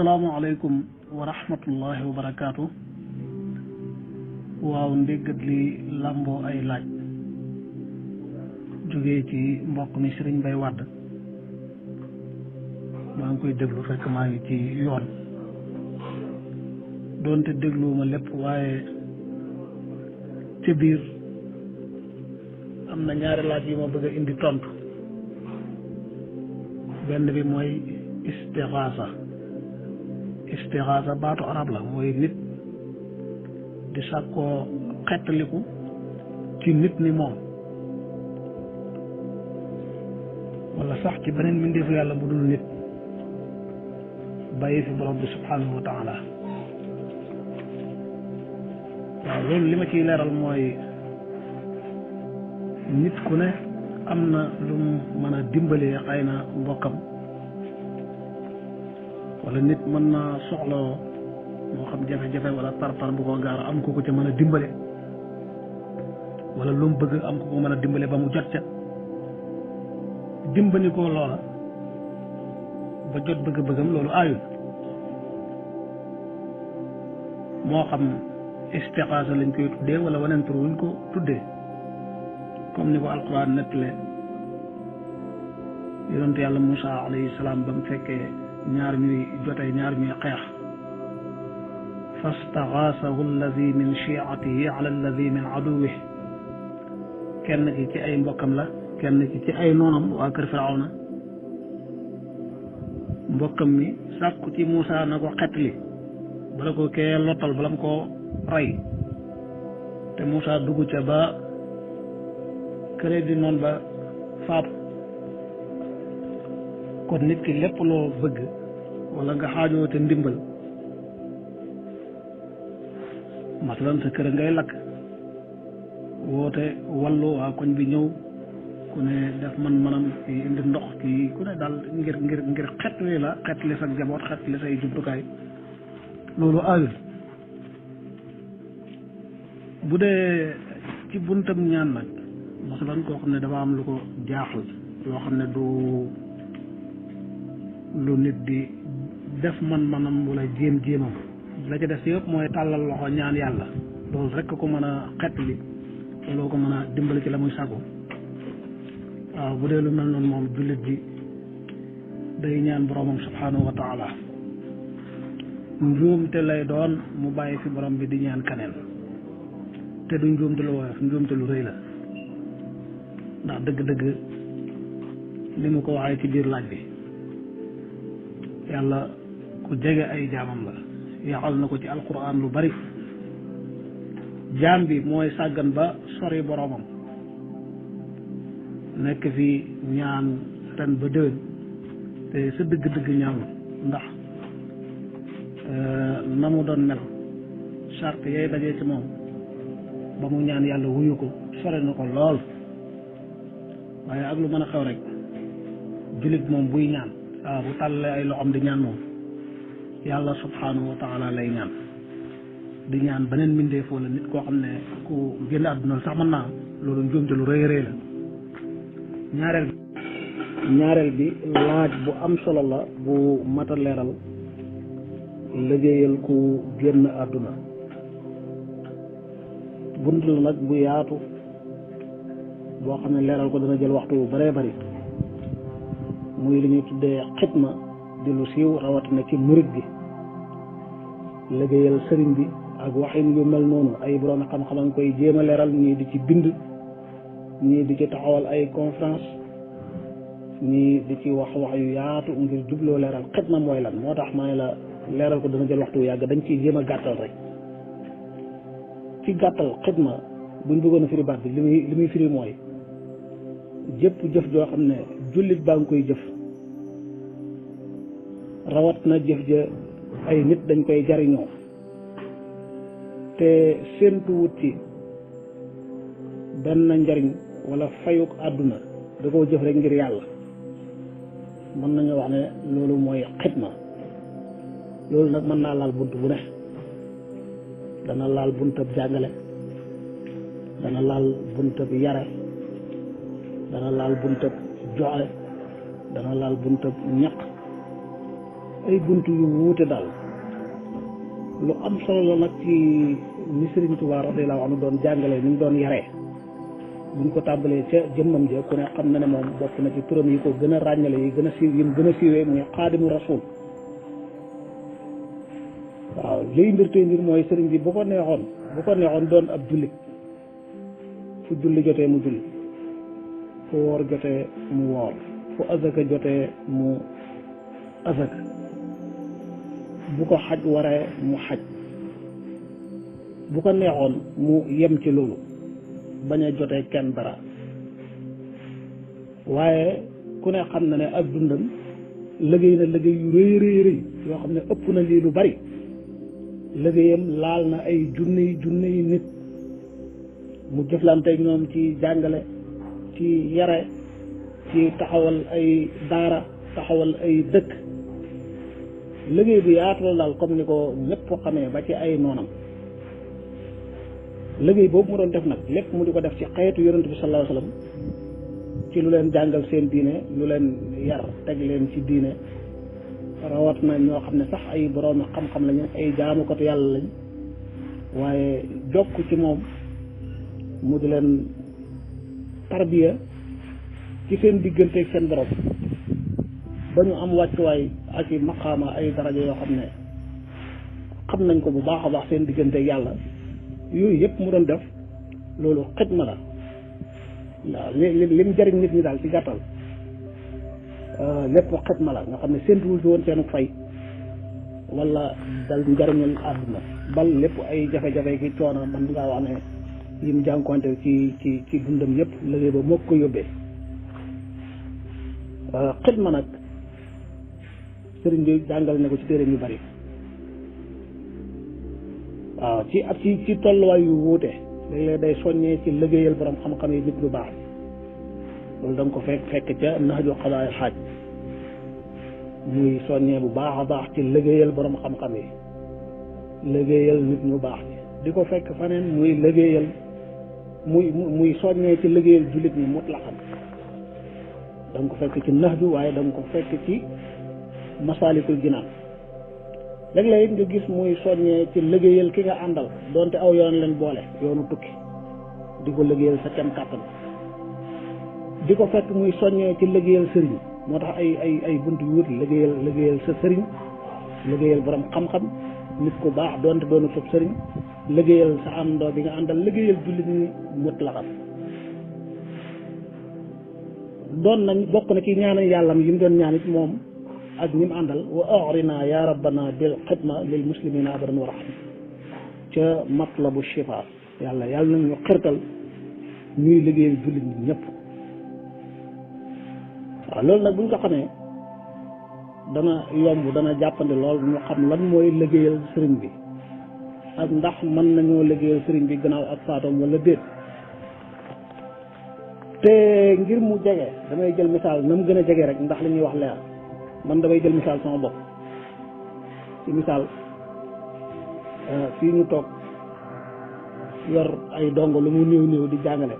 asalaamaaleykum wa rahmatullahi wa barakaatu. waaw ndéggat li làmboo ay laaj jógee ci mbokk mi Sëriñ Mbay Wàdd maa ngi koy déglu fekk maa ngi ci yoon doonte dégluwuma lépp waaye ci biir am na ñaari laaj yi ma bëgg a indi tontu. benn bi mooy istixaasa baatu arab la mooy nit di sàkkoo xettaliku ci nit ni moom wala sax ci beneen mbindeefu yàlla bu dul nit bàyyi fi borom bi subhanahu wa taala. waaw loolu li ma ciy leeral mooy nit ku ne am na lu mu mën a dimbalee xëy na mbokkam wala nit mën na soxla moo xam jafe-jafe wala par bu ko gaar am ko ca mën a dimbale wala lu mu bëgg am ko mën a dimbale ba mu jot ca dimbali ko loola ba jot bëgg-bëggam loolu aayul. moo xam istixaasa lañ koy tuddee wala waneen tur wuñ ko tuddee comme ni ko alquran nettale yonent yàlla Moussa alayhi salaam ba mu fekkee ñaar ñuy jotee ñaar ñuy xeex fastaxaasahu alladi min chiatihi ala alladi min aduwihi kenn ki ci ay mbokkam la kenn ki ci ay noonam waa kër Firawna mbokkam mi sàkku ci Moussa na ko xetli bala ko kee lottal bala mu koo rey te Moussa dugg ca ba kële di noonu ba faatu. kon nit ki lépp loo bëgg wala nga xaajoo te ndimbal masalan sa kër ngay lakk woote wallu waa koñ bi ñëw ku ne def manam ci indi ndox ci ku ne daal ngir xetli la xetli sa jaboot xetli say jublukaay loolu aayul. bu dee ci buntam ñaan nag masalan koo xam ne dafa am lu ko jaaxal loo xam ne du lu nit di def manam wala jéemam la ca def yëpp mooy tàllal loxo ñaan yàlla loolu rek ko mën a xettali looloo ko mën a dimbali ci la muy sàkku. waaw bu dee lu mel noonu moom jullit bi day ñaan boromam subhanahu wa taala njuumte lay doon mu bàyyi fi borom bi di ñaan kaneen te du njuumte lu woyof njuumte lu rëy la ndax dëgg-dëgg li mu ko waxee ci biir laaj bi yàlla ku jege ay jaamam la yaxal na ko ci alquran lu bari. jaam bi mooy sàggan ba sori boromam nekk fi ñaan ren ba déwén te sa dëgg-dëgg ñaanu ndax na mu doon mel charte yay dajee ci moom ba mu ñaan yàlla wuyu ko sore na ko lool. waaye ak lu mën a xew rek jullit moom buy ñaan waaw bu tàllee ay loxoom di ñaan moom yàlla subhanahu wa taala lay ñaan di ñaan beneen mbindeef wala nit koo xam ne ku génn àdduna sax mën naa am loolu njuumte lu rëy rëy la. ñaareel bi laaj bu am solo la bu mat a leeral liggéeyal ku génn àdduna bunt la nag bu yaatu boo xam ne leeral ko dana jël waxtu bu bëree bëri muy li ñuy tuddee xidma di lu siiw rawatina ci murit gi liggéeyal sëriñ bi ak waxin yu mel noonu ay borom xam-xam a ngi koy jéem a leeral ñii di ci bind ñii di ci taxawal ay conférence ñii di ci wax yu yaatu ngir jubloo leeral xidma mooy lan moo tax ma ne la leeral ko dana jël waxtu bu yàgg dañ ciy jéem a gàttal rek. ci gàttal xidma buñ bëggoon a firi baat bi li muy firi mooy jëpp jëf joo xam ne jullit baa ngi koy jëf rawat na jëf ja ay nit dañ koy jariñoo te séentu wut ci benn njariñ wala fayuk àdduna da koo jëf rek ngir yàlla mën nañu wax ne loolu mooy xidma. loolu nag mën naa laal bunt bu ne dana laal buntab jàngale dana laal buntab yare dana laal buntab joxe dana laal buntab ñaq ay buntu yu wuute daal lu am solo la nag ci ni Sëriñ Tuubaa radiyallaahu anhu doon jàngale ni mu doon yaree buñ ko tàmbalee ca jëmmam ja ku ne xam na ne moom bokk na ci turam yi ko gën a ràññale yi gën a siiw yi mu gën a siiwee muy xaadimu rasuul waaw liy mbir tey mbir mooy sëriñ bi bu ko neexoon doon ab jullit fu julli jotee mu julli fu woor jotee mu woor fu azaka jotee mu azaka bu ko xaj waree mu xaj bu ko neexoon mu yem ci loolu bañ a jotee kenn dara waaye ku ne xam na ne ak dundam liggéey na liggéey yu rëy rëy rëy yoo xam ne ëpp na lii lu bari liggéeyam laal na ay junniy nit mu jëflante ñoom ci jàngale ci yare ci taxawal ay daara taxawal ay dëkk liggéey bi yaatu la daal comme ni ko ñëpp xamee ba ci ay noonam liggéey boobu mu doon def nag lépp mu di ko def ci xeetu yonent bi sallallahu alayhi wasallam ci lu leen jàngal seen diine lu leen yar teg leen ci diine rawat na ñoo xam ne sax ay borom xam-xam lañu ay jaamukatu yàlla lañ waaye jokk ci moom mu di leen tarbiya ci seen diggante ak seen borom ba ñu am wàccuwaay ak i maqaama ay daraja yoo xam ne xam nañ ko bu baax a baax seen diggante ak yàlla yooyu yëpp mu doon def loolu xidma la waaw lim jëriñ nit ñi daal ci gàttal lépp xidma la nga xam ne séentuwul ci woon seenu fay wala dal njëriñul àdduna bal lépp ay jafe-jafe ki coono man ngaa wax ne yim jànkuwante ci dundam yëpp liggéey ba moo ko yóbbee xidma nag sëriñ bi jàngal ne ko ci téere yu bari waaw ci tolluwaay yu wuute léeg-léeg day soññee ci liggéeyal borom xam-xam yi nit lu baax loolu da nga ko fekk ca Nahju Qadaa'il Haaj muy soññee bu baax a baax ci liggéeyal borom xam-xam yi liggéeyal nit ñu baax di ko fekk faneen muy liggéeyal muy soññee ci liggéeyal jullit ñi mutlaqan da nga ko fekk ci Nahju waaye da nga ko fekk ci Masaalikul Jinaan léeg-léeg nga gis muy soññee ci liggéeyal ki nga àndal donte aw yoon leen boole yoonu tukki di ko liggéeyal sa kem kàttan di ko fekk muy soññee ci liggéeyal sëriñ moo tax ay bunt yu wut liggéeyal sa sëriñ liggéeyal borom xam-xam nit ku baax donte doonu sab sëriñ liggéeyal sa àndoo bi nga àndal liggéeyal jullit ñi mutlaqan doon nañ bokk na ci ñaanal yàllam yi mu doon ñaan it moom ak ñi mu àndal wa agrina ya rabbana bil xidma lil muslimina abadan wa rahma ca matlabu shifa yàlla nañu xirtal ñuy liggéeyal jullit ñi ñëpp waaw loolu nag bu ñu ko xamee dana yomb dana jàppandi lool ñu xam lan mooy liggéeyal sëriñ bi ak ndax mën nañoo liggéeyal sëriñ bi gannaaw ak faatoom wala déet te ngir mu jege damay jël misaal na mu gën a jege rek ndax li ñuy wax leer man damay jël misaal sama bopp ci misaal fii ñu toog yor ay dongo lu mu néew di jàngale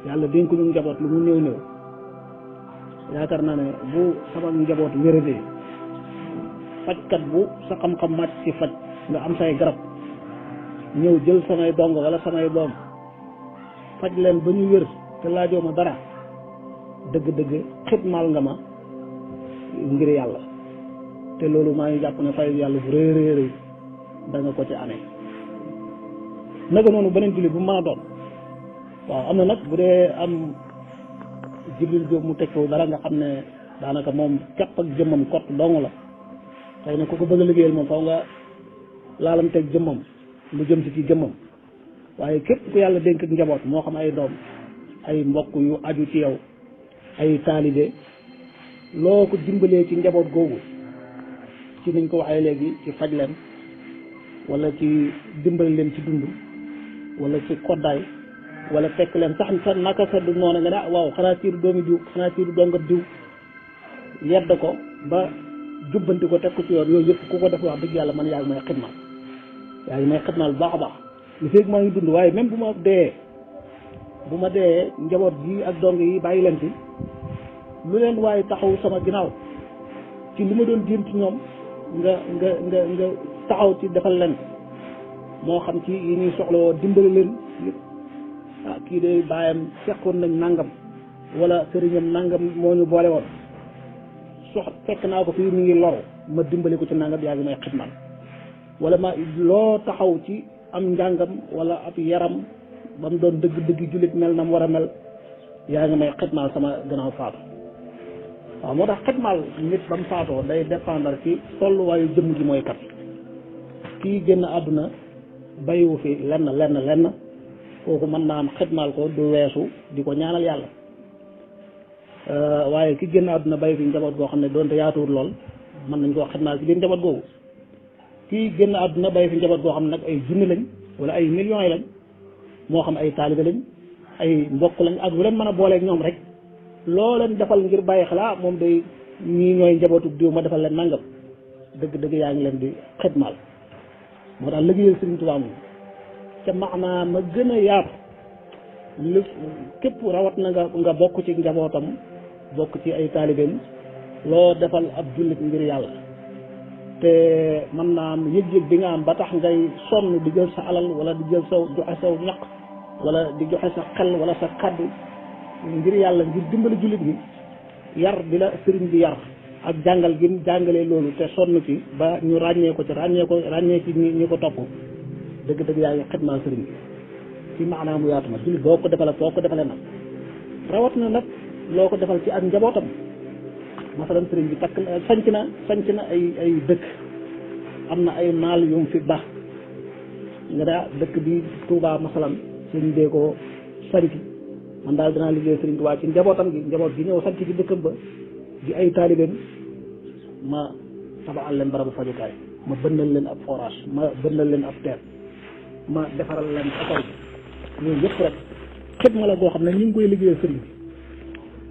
yàlla dénk ñu njaboot lu mu néew yaakaar naa ne bu sama njaboot wéradee fajkat bu sa xam-xam màcc ci faj nga am say garab ñëw jël samay dongo wala samay doom faj leen ba ñu wér te laajoo ma dara dëgg-dëgg xitmaal nga ma ngir yàlla te loolu maa ngi jàpp ne fay yàlla bu rëy da nga ko ci amee naka noonu beneen jullit bu mën a doon waaw am na nag bu dee am Jibril Jóob mu teg foofu dara nga xam ne daanaka moom képp ak jëmmam kott dong la xëy na ku ko bëgg a liggéeyal moom faw nga laalanteeg jëmmam lu jëm ci jëmmam waaye képp ku yàlla dénk njaboot moo xam ay doom ay mbokk yu aju ci yow ay taalibe loo ko dimbalee ci njaboot googu ci niñ ko waxee léegi ci faj leen wala ci dimbali leen ci dund wala ci koddaay wala fekk leen sax sa naka sa du noonu nga ne waaw xanaa ciiru doomi diw xanaa ciiru donga diw yedd ko ba jubbanti ko teg ko ci yoon yooyu yëpp ku ko def wax dëgg yàlla man yaa ngi may xidmaal bu baax a baax li feeg maa ngi dund waaye même bu ma dee njaboot ji ak dong yi bàyyi leen fi lu leen waaye taxaw sama ginnaaw ci li ma doon jéem ci ñoom nga taxaw ci defal leen moo xam ci yi ñuy soxlawoo dimbali leen kii de bàyyam fekkoon nañ nangam wala sëriñam nangam moo ñu boole woon fekk naa ko fii mi ngi loru ma dimbali ko ci nangam yaa ngi may xidmal wala ma loo taxaw ci am njàngam wala ab yaram ba mu doon dëgg jullit mel na mu war a mel yaa ngi may xidmal sama gannaaw faatu waaw moo tax xidmal nit ba mu faatoo day dépendre ci tolluwaayu jëmm gi mooy kat kii génn àdduna bayiwu fi lenn kooku mën naa am xidmal ko du weesu di ko ñaanal yàlla waaye ki génn àdduna bayi fi njaboot goo xam ne doonte yaatuwul lool mën nañ koo xidmal ci biir njaboot googu kii génn àdduna bayi fi njaboot goo xam ne nag ay junni lañ wala ay millions yi lañ moo xam ay taalibe lañ ay mbokk lañ ak lu leen mën a booleeg ñoom rek loo leen defal ngir bàyyi xalaa moom day ñii ñooy njabootu diw ma defal leen nangam dëgg yaa ngi leen di xidmal moo tax liggéeyal Sëriñ Tuubaa moom ca maanaa ma gën a yaatu li képp rawat na nga bokk ci njabootam bokk ci ay taalibeem loo defal ab jullit ngir yàlla te mën naa am yëg-yëg bi nga am ba tax ngay sonn di jël sa alal wala di jël joxe saw ñaq wala di joxe sa xel wala sa kaddu ngir yàlla ngir dimbali jullit gi yar bi la sëriñ bi yar ak jàngal gi jàngalee loolu te sonn ci ba ñu ràññee ko ci ràññee ci ñi ko topp dëgg yaa ngi xidmaal sëriñ bi ci maanaam mu yaatu na jullit boo ko defalee nag rawat na nag loo ko defal ci ak njabootam masalan sëriñ bi sanc na ay dëkk am na ay maal yum fi baax nga daa dëkk bi Touba masalan sëriñ bee ko sanc man daal dinaa liggéey sëriñ Touba ci njabootam gi njaboot gi ñëw sanc ci dëkkam ba di ay taalibeem ma tabaxal leen barabu fajukaay ma bënnal leen ab forage ma bënnal leen ab teen ma defaral leen école bi loolu yëpp rek xidma la goo xam ne ñu ngi koy liggéeyal sëriñ bi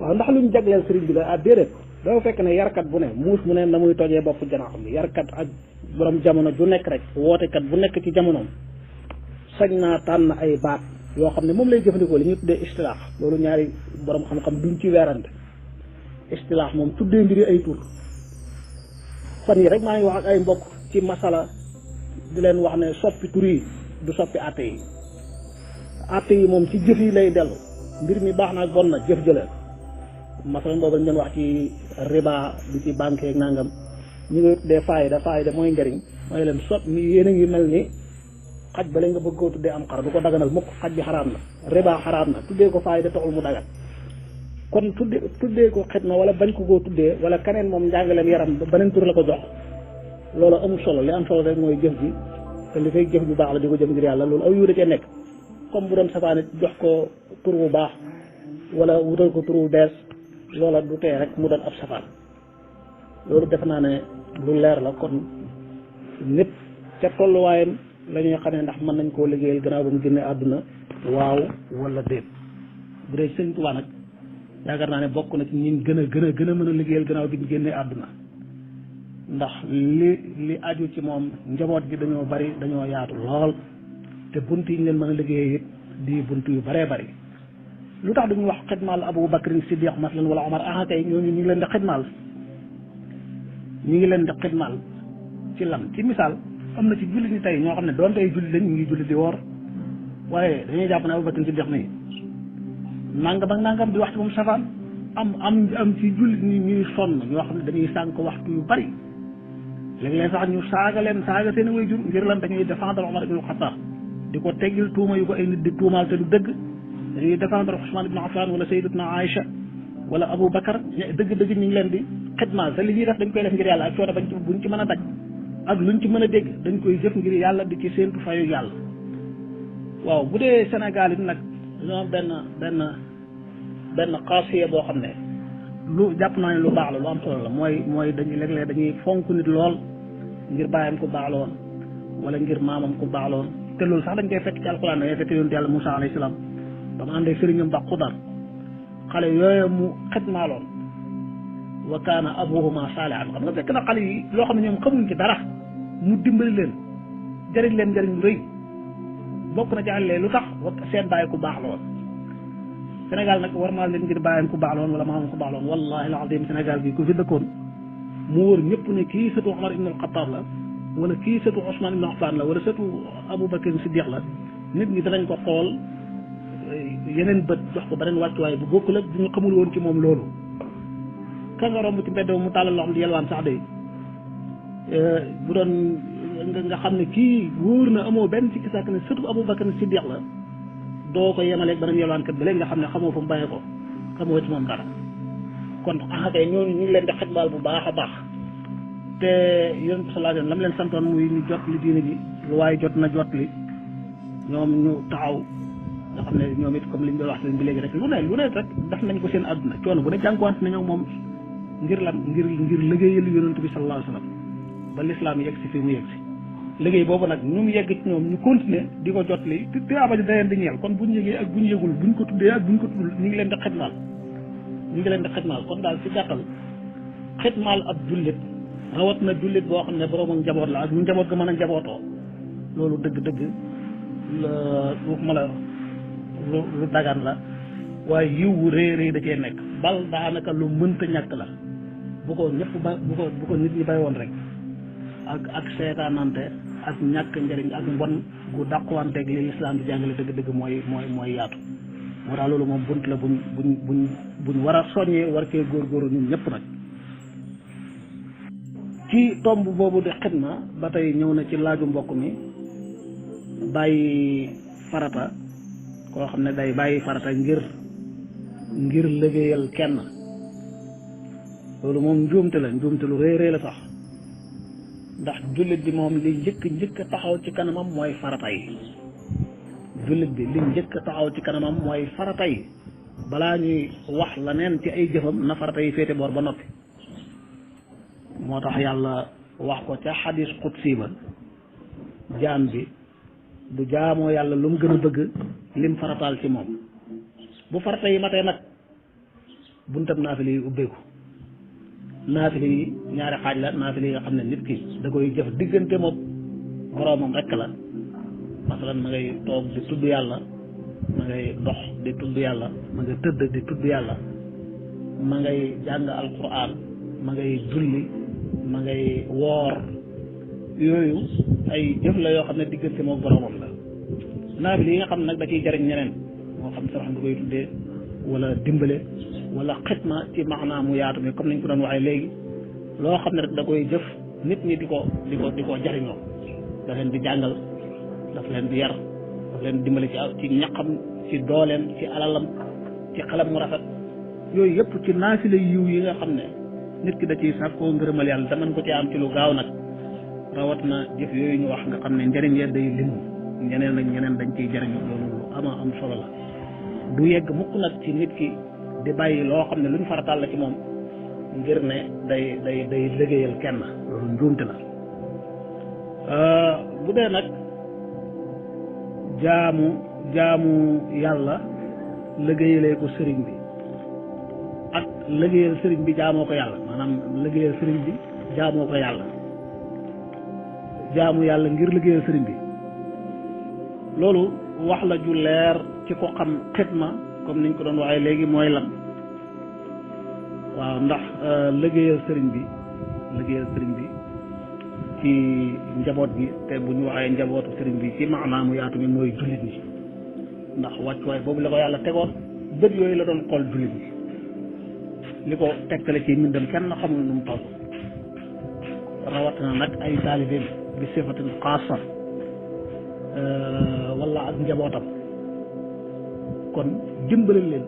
waaw ndax lu ñu jagleel sëriñ bi la déedéet dafa fekk ne yarkat bu ne muus mu ne na muy tojee bopp janaax bi yarkat ak borom jamono ju nekk rek wootekat bu nekk ci jamonoom sañ naa tànn ay baat yoo xam ne moom lay jëfandikoo li ñuy tuddee istilaax loolu ñaari borom xam-xam duñ ci weerante istilaax moom tuddee mbiri ay tur fan yi rek maa ngi wax ak ay mbokk ci masala di leen wax ne soppi tur yi du soppi àtte yi moom ci jëf yi lay dellu mbir mi baax na ak bon na jëf jëlee masalan boobu dañ doon wax ci riba bi ci banque yeeg nangam ñu ngi tuddee faayda mooy njëriñ mooy leen ni yéen a ngi mel ni xaj ba nga bëgg koo tuddee am xar du ko daganal mukk xaj bi xaraam na riba xaraam na tuddee ko faayda taxul mu dagan kon tuddee ko xidma wala bañ ko koo tuddee wala keneen moom njàngaleem yaram beneen tur la ko jox loolu amul solo li am solo rek mooy jëf ji te li fay jëf bu baax la di ko jëf ngir yàlla loolu aw yu da cee nekk comme bu doon safaanit jox ko tur bu baax wala wutal ko tur bu bees loola du tee rek mu doon ab safaan loolu def naa ne lu leer la kon nit ca tolluwaayam la ñuy xam ne ndax mën nañ koo liggéeyal gannaaw ba mu génne àdduna waaw wala déet bu dee Sëriñ Tuubaa nag yaakaar naa ne bokk na ci ñi gën a mën a liggéeyal gannaaw bi ñu génnee àdduna ndax li aju ci moom njaboot gi dañoo bari dañoo yaatu lool te bunt yi ñu leen mën a liggéeyee it di bunt yu baree bari lu tax duñu wax xidmaal Abu Bakrin Siddiq masalan wala Omar kay ñooñu ñu ngi leen di xidmaal ci lan ci misaal am na ci jullit ñi tey ñoo xam ne doon tey jullit lañ ñu ngi jullit di woor waaye dañuy jàpp ne Abu Bakrin Siddiq nii nangam ak nangam di wax ci moom safaan am ci jullit ñi ñuy sonn ñoo xam ne dañuy sànk waxtu yu bari léeg-léeg sax ñu saaga seen way jur ngir lan dañuy défendre Omar ibn Khattab di ko teggil tuuma yu ko ay nit di tuumaal te du dëgg dañuy défendre Ousmane ibn Affan wala Sayyidatuna Aïcha wala Abu Bakar dëgg-dëgg ñu ngi leen di xidmaal te li ñuy def dañ koy def ngir yàlla ak coono buñ ci mën a daj ak luñ ci mën a dégg dañ koy jëf ngir yàlla di ci séentu fayu yàlla waaw bu dee Sénégal it nag dañoo benn xaasiya boo xam ne lu jàpp naa ne lu baax la lu am solo la mooy dañuy léeg-léeg dañuy fonk nit lool ngir bàyyam ku baax la woon wala ngir maamam ku baax la woon te loolu sax dañ koy fekk ci alxuraan da ngay fekk yonent yàlla Moussa alayhi salaam ba mu àndee sëriñam ba Xudar xale yooyu mu xidmaaloon wa kaana abuhuma saalihan xam nga fekk na xale yi loo xam ne ñoom xamuñ ci dara mu dimbali leen jëriñ leen njëriñ lu rëy bokk na ci àllee lu tax seen bàyyi ku baax la woon Sénégal nag war maa leen ngir bàyyam ku baax la woon wala maamam ku baax la woon wallahi alazim Sénégal bi ku fi dëkkoon mu wóor ñëpp ne kii sëtu Omar ibn al-Khattab la wala kii sëtu Ousmane ibn Affan la wala sëtu Aboubacar Siddiq la nit ñi danañ ko xool yeneen bët jox ko beneen wàccuwaay bu bokkul ak bu ñu xamul woon ci moom loolu. ka nga romb ci mbedd mu tàllal loxoom di yelwaan sax de bu doon nga xam ne kii wóor na amoo benn ci kisaak ne sëtu Aboubacar Siddiq la doo ko yemaleeg beneen yelwaankat ba léegi nga xam ne xamoo fa mu bàyyee ko xamoo ci moom dara. kon axakay ñooñu ñu ngi leen di xetbaal bu baax a baax te yonent bi sallallahu alayhi wasallam lam leen santoon muy ñu jot li diine ji lu waaye jot na jot li ñoom ñu taxaw nga xam ne ñoom it comme liñ doon wax leen bi léegi rek lu ne rek def nañ ko seen àdduna coono bu ne jànkuwante nañoo moom ngir lan ngir liggéeyal yonent bi sallallahu alayhi wasallam ba lislaam yegg si fii mu yegg si liggéey boobu nag ñu mu yegg ci ñoom ñu continuer di ko jot li te abaji da leen di ñeel kon buñ yëgee ak buñ yëgul buñ ko tuddee ak buñ ko tuddul ñu ngi leen di xetmaal kon daal ci gàttal xetmaal ab jullit rawat na jullit boo xam ne borom ak njaboot la ak ñu njaboot ga mën a njabootoo loolu dëgg-dëgg waxuma la lu dagan la waaye yiw wu rëy da cee nekk bal daanaka lu mënta ñàkk la bu ko ñëpp bu ko nit ñi bay woon rek ak seetaanante ak ñàkk njëriñ ak mbon gu dàquwanteeg li lislaam di jàngale dëgg-dëgg mooy yaatu moo tax loolu moom bunt la buñ war a soññee war cee góorgóorlu ñun ñëpp nag ci tomb boobu di xidma ba tey ñëw na ci laaju mbokk mi bàyyi farata koo xam ne day bàyyi farata ngir liggéeyal kenn loolu moom njuumte lu rëy la sax ndax jullit bi moom li njëkk taxaw ci kanamam mooy farata yi jullit bi li njëkk taxaw ci kanamam mooy farata yi balaa ñuy wax la neen ci ay jëfam na farata yi féete boor ba noppi moo tax yàlla wax ko ca xadis qudsi ba jaam bi bu jaamoo yàlla lu mu gën a bëgg lim farataal ci moom bu farata yi matee nag buntab naafile yi ubbeeku naafile yi ñaari xaaj la naafile yi nga xam ne nit ki da koy jëf diggante moom boroomam rekk la masalan ma ngay toog di tudd yàlla ma ngay dox di tudd yàlla ma nga tëdd di tudd yàlla ma ngay jàng alquran ma ngay julli ma ngay woor yooyu ay jëf la yoo xam ne diggante moom boroomam la naafile yi nga xam ne nag da ciy jariñ ñeneen moo xam sarax nga koy tuddee wala dimbale wala xitma ci maanaam mu yaatu mi comme nañ ko doon waxee léegi loo xam ne rek da koy jëf nit ñi di ko jariñoo da leen di jàngal daf leen di yar daf leen dimbale ci ñaqam ci dooleem ci alalam ci xelam mu rafet yooyu yëpp ci naafile yiw yi nga xam ne nit ki da ciy sàkkoo ngërëmal yàlla te mën ko ci am ci lu gaaw nag rawat na jëf yooyu ñu wax nga xam ne njëriñ ya day limu ñeneen ak ñeneen dañ ciy jariñu loolu lu am solo la du yegg mukk nag ci nit ki di bàyyi loo xam ne luñ farataal la ci moom ngir ne day liggéeyal kenn loolu njuumte la bu dee nag jaamu yàlla liggéeyalee ko sëriñ bi ak liggéeyal sëriñ bi jaamoo ko yàlla maanaam liggéeyal sëriñ bi jaamoo ko yàlla jaamu yàlla ngir liggéeyal sëriñ bi loolu wax la ju leer ci ko xam xidma comme niñ ko doon waxee léegi mooy lan waaw ndax liggéeyal sëriñ bi ci njaboot bi te bu ñu waxee njabootu sëriñ bi ci maanaamu yaatu mi mooy jullit ñi ndax wàccuwaay boobu la ko yàlla tegoon bët yooyu la doon xool jullit ñi li ko tekkale ci mbindam kenn xamul nu mu toll rawatina nag ay taalibeem bi sifatin xaasa wala ak njabootam kon dimbale leen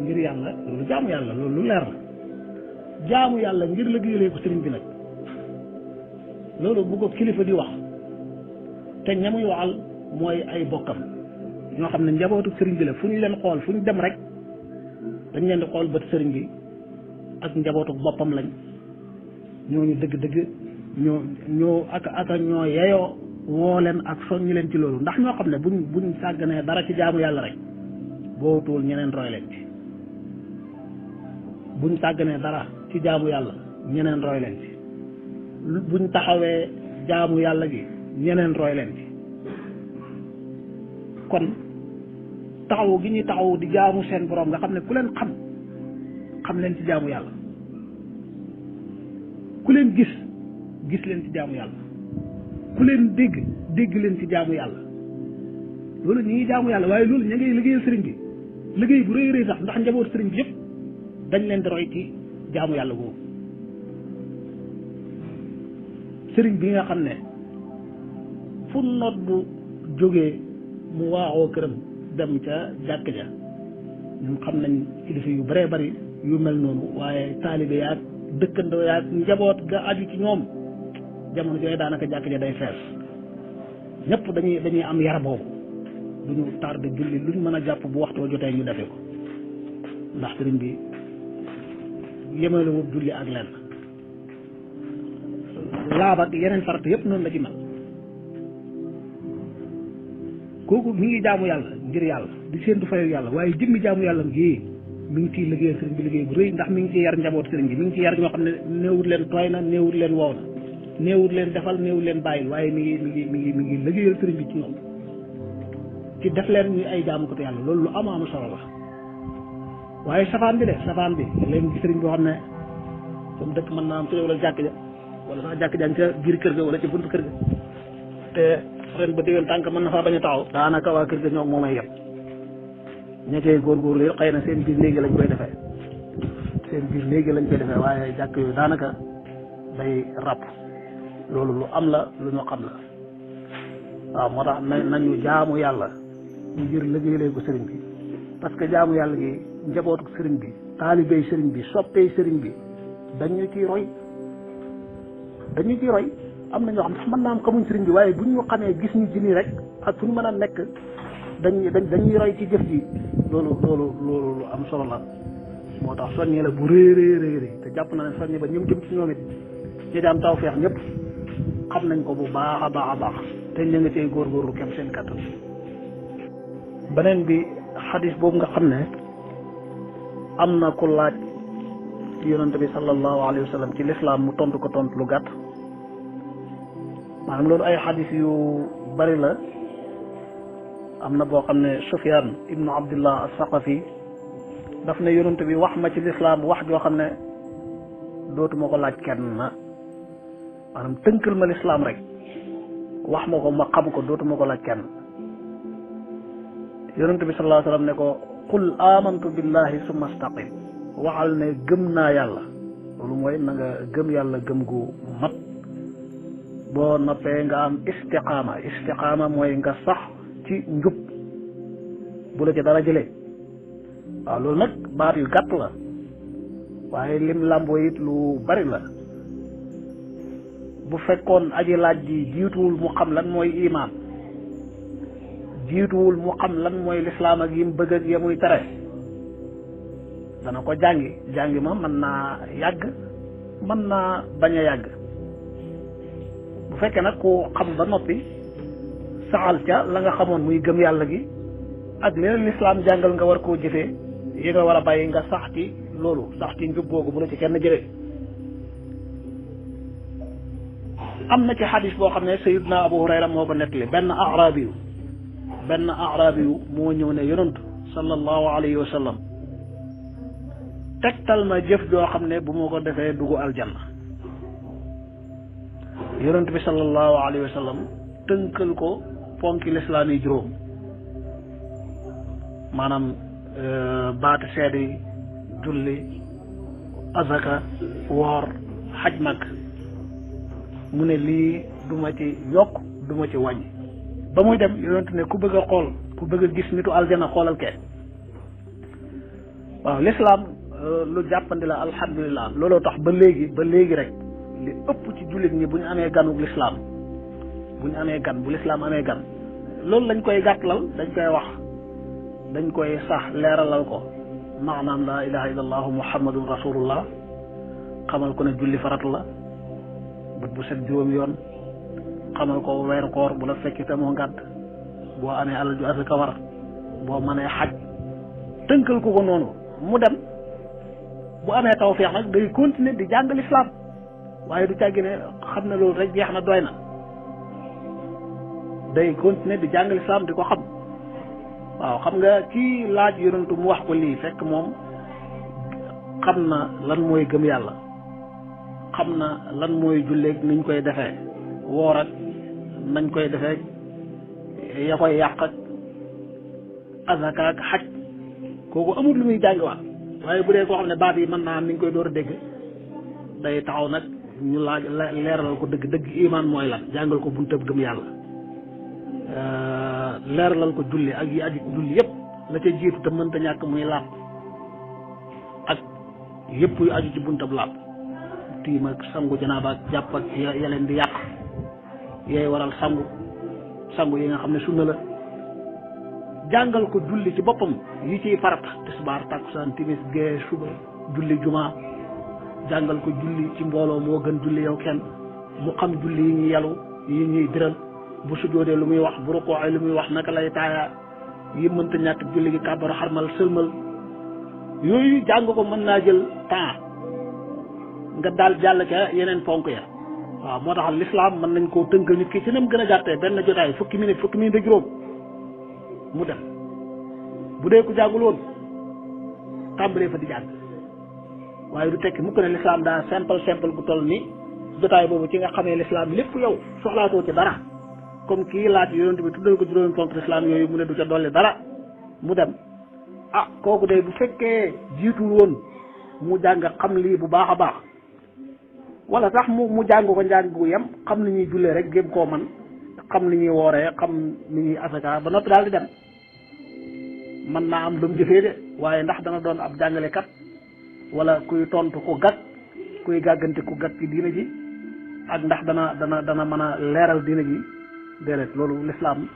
ngir yàlla loolu jaamu yàlla loolu lu leer la jaamu yàlla ngir liggéeyalee ko sëriñ bi nag loolu bu ko kilifa di wax te ñamuy waxal mooy ay bokkam ñoo xam ne njabootu sëriñ bi la fu ñu leen xool fu ñu dem rek dañ leen di xool bët sëriñ bi ak njabootu boppam lañ ñooñu dëgg-dëgg ñoo ñoo yeyoo woo leen ak soññi leen ci loolu ndax ñoo xam ne buñ sàgganee dara ci jaamu yàlla rek boo tuul ñeneen roy leen ci buñ sàgganee dara ci jaamu yàlla ñeneen roy leen ci buñ taxawee jaamu yàlla gi ñeneen roy leen ci kon taxaw gi ñuy taxaw di jaamu seen borom nga xam ne ku leen xam leen ci jaamu yàlla leen gis leen ci jaamu yàlla ku leen dégg leen ci jaamu yàlla loolu ñu ngi jaamu yàlla waaye loolu ña ngay liggéeyal sëriñ bi liggéey bu rëy rëy sax ndax njaboot sëriñ bi yëpp dañ leen di roy ci jaamu yàlla boobu sëriñ bi nga xam ne fu noot bu jógee mu waaxoo këram dem ca jàkk ja ñun xam nañ kilifa yu bëree bëri yu mel noonu waaye taalibe yaag dëkkandoo yaag njaboot ga aju ci ñoom jamono jooyu daanaka jàkk ja day fees ñëpp dañuy am yar boobu duñu tardé julli luñ mën a jàpp bu waxtoo jotee ñu defe ko ndax sëriñ bi yemale wut julli ak lenn laab ak yeneen farata yëpp noonu la ci mel kooku mi ngi jaamu yàlla ngir yàlla di séentu fayu yàlla waaye jëmmi jaamu yàlla gi mi ngi ciy liggéeyal sëriñ bi liggéey bu rëy ndax mi ngi ciy yar njaboot sëriñ bi mi ngi ciy yar ñoo xam ne néewut leen tooy na néewut leen wow na néewut leen defal néewut leen bàyyil waaye mi ngi liggéeyal sëriñ bi ci ñoom ci def leen ñuy ay jaamu ko te yàlla loolu lu am solo la waaye safaan bi leen gi sëriñ boo xam ne comme dëkk mën naa am ci wala jàkk ja wala sax jàkk jàng ca biir kër ga wala ci buntu kër ga te ren ba déwén tànk mën na faa bañ a taxaw daanaka waa kër ga ñoom moomay yem ña cay góorgóorlu yi xëy na seen biir léegi lañ koy defee waaye jàkk yooyu daanaka day ràpp loolu lu am la lu ñu xam la waaw moo tax nañu jaamu yàlla ngir liggéeyee ko sëriñ bi parce que jaamu yàlla gi njabootu sëriñ bi taalibey sëriñ bi soppey sëriñ bi dañu ciy roy am na ñoo xam sax mën naa am xamuñ sëriñ bi waaye buñ ñu xamee gis ñu ci nii rek ak fu ñu mën a nekk dañuy roy ci jëf ji loolu lu am solo la moo tax soññee la bu réeréeréeré te jàpp na ne soññe ba ñëm jëm ci ñoom it ñi daan taw feex ñëpp xam nañ ko bu baax a baax te ñu nga cay góorgóorlu kem seen kattan beneen bi xadis boobu nga xam ne am na ku laaj yonente bi sallallahu alayhi wa sallam ci lislaam mu tontu ko tontu lu gàtt maanaam loolu ay xadis yu bari la am na boo xam ne Sufyaan ibnu Abdullah as-Saqafi daf ne yonente bi wax ma ci lislaam wax joo xam ne dootuma ko laaj kenn maanaam tënkal ma lislaam rek wax ma ko ma xam ko dootuma ko laaj kenn yonente bi sallallahu alayhi wa sallam ne ko qul amantu billahi summa staqim waxal ne gëm naa yàlla loolu mooy na nga gëm yàlla gëm gu mat boo noppee nga am istiqaama mooy nga sax ci njub bu la ci dara jëlee waaw loolu nag baat yu gàtt la waaye lim làmboo it lu bari la bu fekkoon aji laaj ji jiituwul mu xam lan mooy imaan jiituwul mu xam lan mooy lislaam ak yim bëgg ak ya muy tere dana ko jàngi ma mën naa yàgg mën naa bañ a yàgg bu fekkee nag ku xam ba noppi saxal ca la nga xamoon muy gëm yàlla gi ak leneen lislaam jàngal nga war koo jëfee yi nga war a bàyyi nga sax ci loolu sax ci njub googu bu la ci kenn jëlee am na ci xadis boo xam ne Sayyidna Abu Hurayra moo ko nettali benn arabi yu moo ñëw ne yonent sallallahu alayhi wa sallam tegtal ma jëf joo xam ne bu ma ko defee dugg aljanna yonent bi sallallahu alayhi wa sallam tënkal ko ponki lislaam yi juróom maanaam baati seede yi julli azaka woor xaj mag mu ne lii duma ci yokk duma ci wàññi ba muy dem yonent ne ku bëgg a xool ku bëgg a gis nitu aljana xoolal kee waaw lislaam lu jàppandi la alhamdulilah looloo tax ba léegi rek li ëpp ci jullit ñi bu ñu amee ganug lislaam bu lislaam amee gan loolu lañ koy gàttalal dañ koy wax dañ koy sax leeralal ko maanaam laa ilaha illa allahu muhammadun rasulullah xamal ko ne julli farat la bët bu set juróom yoon xamal ko weeru koor bu la fekki te moo ngàdd boo amee alal ju asaka war boo mënee xaj tënkal ko noonu mu dem bu amee tawfeex nag day continuer di jàng lislaam waaye du càggi ne xam ne loolu rek jeex na doy na day continuer di jàng lislaam di ko xam waaw xam nga ci laaj yonentu mu wax ko lii fekk moom xam na lan mooy gëm yàlla xam na lan mooy julleeg niñ koy defee woor ak nañ koy defee ya koy yàq ak azaka ak xaj kooku amul lu muy jàngiwaat waaye bu dee koo xam ne baat yi mën naa am ni ñu koy door a dégg day taxaw nag ñu laaj leeralal ko dëgg iman mooy lan jàngal ko buntab gëm yàlla leeralal ko julli ak yi aju julli yëpp la ca jiitu te mënta ñàkk muy laab ak yëpp yu aju ci buntab laab tiim ak sangu janaaba ak jàpp ak ya leen di yàq yooyu waral sangu yi nga xam ne sunna la jàngal ko julli ci boppam yi ciy farata tisbaar takkusaan timis gee suba julli juma jàngal ko julli ci mbooloo moo gën julli yow kenn mu xam julli yi ñuy yalu yi ñuy biral bu sujoodee lu muy wax bu rukkoo lu muy wax naka lay taaya yi mënta ñàkk julli gi kàbbar xarmal sëlmal yooyu jàng ko mën naa jël temps nga daal jàll ca yeneen ponk ya waaw moo tax l'islam mën nañ koo tënkal nit ki ci nam gën a gàttee benn jotaay fukki minute juróom mu dem bu dee ku jàngul woon tàmbalee fa di jàng waaye du tekki mukk ne l'islam daa simple gu toll ni jotaay boobu ci nga xamee l'islam lépp yow soxlaatoo ci dara comme kii laaj yonent bi tuddal ko juróomi ponk l'islam yooyu mu ne du ca dolli dara mu dem kooku de bu fekkee jiitul woon mu jàng xam lii bu baax a baax wala sax mu jàng ko njàng gu yem xam ni ñuy jullee rek gém koo man xam ni ñuy wooree xam ni ñuy asaka ba noppi daal di dem mën naa am lu mu jëfee de waaye ndax dana doon ab jàngalekat wala kuy tontu ku gàtt kuy gàggante ku gàtt ci diina ji ak ndax dana mën a leeral diina ji déedéet loolu l'islam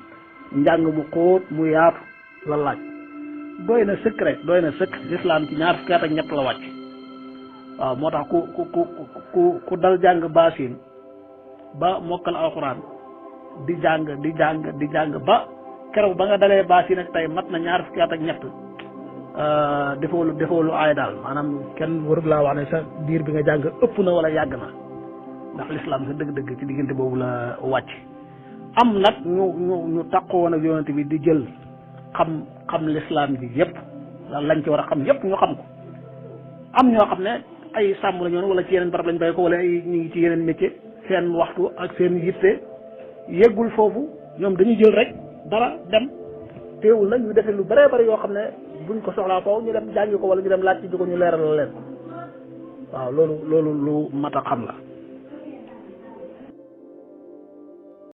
njàng mu xóot mu yaatu la laaj doy na sëkk rek doy na sëkk l'islam ci ñaar fukki at ak ñett la wàcc waaw moo tax ku dal jàng baasin ba mokkal alxuraan di jàng ba keroog ba nga dalee baasin ak tey mat na ñaar fukki at ak ñett defoo lu aay daal maanaam kenn warut laa wax ne sa diir bi nga jàng ëpp na wala yàgg na ndax l'islam sa dëgg-dëgg ci diggante boobu la wàcc am nag ñu taqoon ak yonent bi di jël xam l'islam ji yëpp lañ ci war a xam yëpp ñu xam ko am ñoo xam ne ay sàmm la ñoon wala ci yeneen barab lañ bay ko wala ay ñu ngi ci yeneen métier seen waxtu ak seen yitte yeggul foofu ñoom dañuy jël rek dara dem teewul nag ñu defee lu bëree bëri yoo xam ne buñ ko soxlaa foofu ñu dem jàngi ko wala ñu dem laaj ci ko ñu leeral leen waaw loolu lu mat a xam la